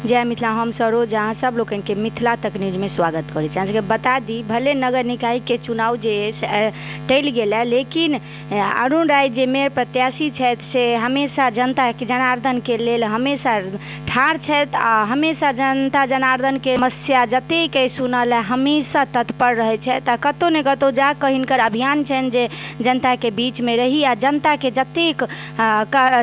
जय मिथिला। हम सरोज अहाँ सब लोकनिके मिथिला तक न्यूजमे स्वागत करै छी। अहाँ सबके बता दी, भले नगर निकायके चुनाव जे अछि से टलि गेल है, लेकिन अरुण राय जे मेयर प्रत्याशी छथि से हमेशा जनताके जनार्दनके लेल हमेशा ठाढ़ छथि आ हमेशा जनता जनार्दनके समस्या जतेक अइ सुनऽ लए हमेशा तत्पर रहै छथि आ कतहु ने कतहु जाकऽ हिनकर अभियान छनि जे जनताके बीचमे रही आ जनताके जतेक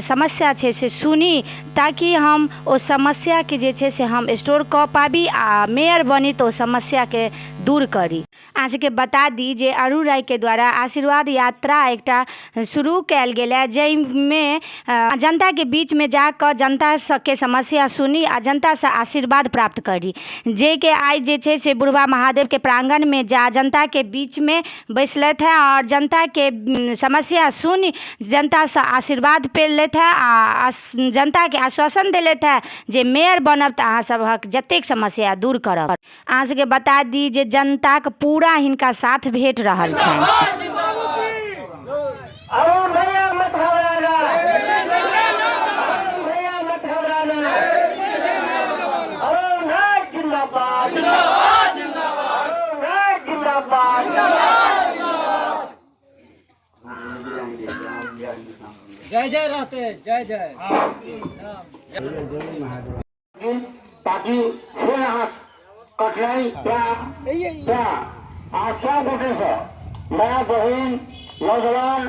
समस्या छै से सुनी, ताकि हम ओ समस्याके जे छै से हम स्टोर कऽ पाबी आ मेयर बनी तऽ ओ समस्याके दूर करी। अहाँ सबके बता दी जे अरुण रायके द्वारा आशीर्वाद यात्रा एकटा शुरू कयल गेल है, जाहिमे जनताके बीचमे जाकऽ जनता सबके समस्या सुनी आ जनतासँ आशीर्वाद प्राप्त करी, जाहिके आइ जे छै से बुढ़बा महादेवके प्राङ्गणमे जा जनताके बीचमे बैसलथि हेँ आओर जनताके समस्या सुनि जनतासँ आशीर्वाद पेलथि हेँ आ जनताके आश्वासन देलथि हेँ जे मेयर बनब तऽ अहाँ सभक जतेक समस्या दूर करब। अहाँ सबके बता दी जे जनताके पूरा हिनका साथ भेट रहल छनि। अरुण भैया मत घबराना, अरुण भैया मत घबराना, अरुण राय जिंदाबाद, अरुण राय जिंदाबाद। जय जय रहते, जय जय। ताकि से अहाँ कठिनाई अहाँ सब गोटेसँ माय बहिन नौजवान।